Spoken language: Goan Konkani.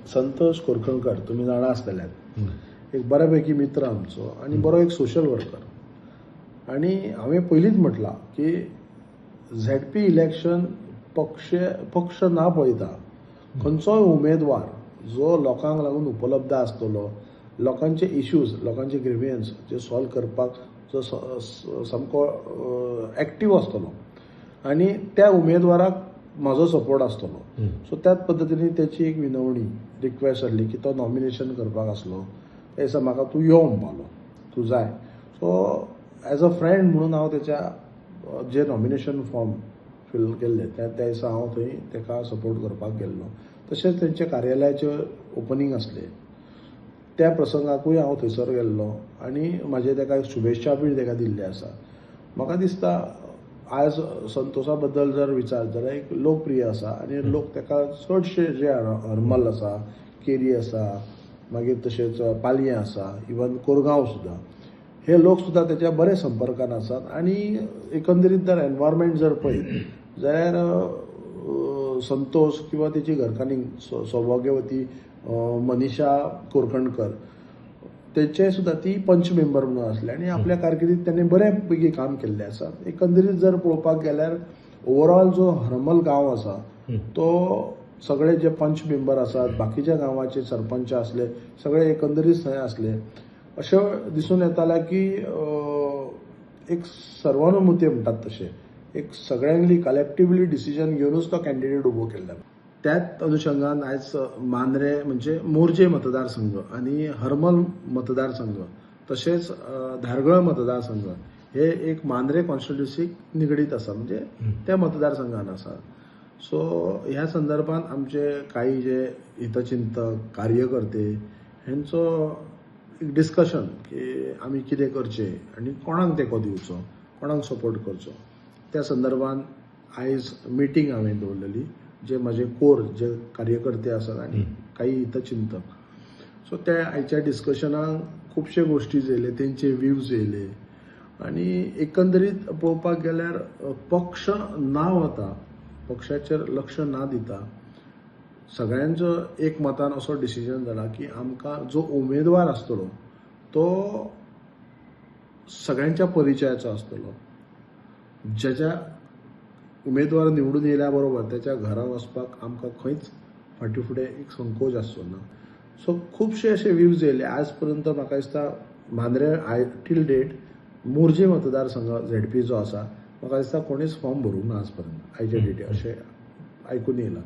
संतोष कोरकणकर तुमी जाणा आसतल्यात, एक बऱ्यापैकी मित्र आमचो आनी बरो एक सोशल वर्कर. आनी हांवें पयलींच म्हटलां की झेडपी इलेक्शन पक्ष पक्ष ना पळयता खंयचोय उमेदवार जो लोकांक लागून उपलब्ध आसतलो, लोकांचे इश्यूज, लोकांचे ग्रिवियन्स जे सॉल्व करपाक जो सामको एक्टीव आसतलो आनी त्या उमेदवाराक म्हाजो सपोर्ट आसतलो. सो त्याच पद्दतीन तेची एक विनवणी, रिक्वेस्ट आसली की तो नॉमिनेशन करपाक आसलो त्या दिसा म्हाका तूं यो म्हणपालो, तूं जाय. सो एज अ फ्रेंड म्हणून हांव तेच्या जे नॉमिनेशन फॉर्म फील केल्ले त्या त्या दिसा हांव थंय तेका सपोर्ट करपाक गेल्लो. तशेंच तेंच्या कार्यालयाचें ओपनींग आसलें, त्या प्रसंगाकूय हांव थंयसर गेल्लो आनी म्हाजे तेका शुभेच्छा बी तेका दिल्ले आसा. म्हाका दिसता आयज संतोषा बद्दल जर विचार जाल्यार एक लोकप्रिय आसा आनी लोक तेका चडशे जे हरमल आसा, केरी आसा, मागीर तशेंच पालयें आसा, इवन कोरगांव सुद्दां, हे लोक सुद्दां तेच्या बरे संपर्कान आसात. आनी एकंदरीत जर एनवायरमेंट जर पळयत जाल्यार संतोष किंवा तेची घरकान्नी सौभाग्यवती मनीषा कोरकणकर, तेचे सुद्दां ती पंच मेंबर म्हणून आसले आनी आपल्या कारकिर्दीत त्यांनी बऱ्या पैकी काम केल्लें आसा. एकंदरीत जर पळोवपाक गेल्यार ओवरऑल जो हरमल गांव आसा तो सगळे जे पंच मेंबर आसात, बाकीच्या गांवाचे सरपंच आसले, सगळे एकंदरीत थंय आसले. अशें दिसून येतालें की एक सर्वानुमते म्हणटात तशें एक सगळ्यांनी कलेक्टिवली डिसिजन घेवनूच तो कॅन्डिडेट उबो केल्लो. त्याच अनुशंगान आयज मांद्रे म्हणजे मोरजे मतदारसंघ आनी हरमल मतदारसंघ तशेंच धारगळ मतदारसंघ हे एक मांद्रे कॉन्स्टिट्युन्सीक निगडीत आसा, म्हणजे त्या मतदारसंघान आसा. सो ह्या संदर्भात आमचे काही जे हितचिंतक, कार्यकर्ते हेंचो एक डिस्कशन की आमी कितें करचें आनी कोणाक तेंको दिवचो, कोणाक सपोर्ट करचो, त्या संदर्भात आयज मिटींग हांवें दवरलेली, जे म्हाजे कोर जे कार्यकर्ते आसात आनी काही हितचिंतक. सो त्या आयच्या डिस्कशनाक खुबशे गोश्टी येयले, तेंचे व्यूज येयले आनी एकंदरीत पळोवपाक गेल्यार पक्ष ना वता, पक्षाचेर लक्ष ना दिता सगळ्यांचो एक मतान असो डिसिजन जाला की आमकां जो उमेदवार आसतलो तो सगळ्यांच्या परिचयाचो आसतलो, ज्याच्या उमेदवार निवडून येयल्या बरोबर त्याच्या घरा वचपाक आमकां खंयच फाटीं फुडें एक संकोच आसचो ना. सो खुबशे अशे व्यूज येयले. आज पर्यंत म्हाका दिसता Mandrem I till date Morjim मतदारसंघ झेडपी जो आसा, म्हाका दिसता कोणीच फॉर्म भरूंक ना आज पर्यंत आयच्या डेटी, अशें आयकून येयलां.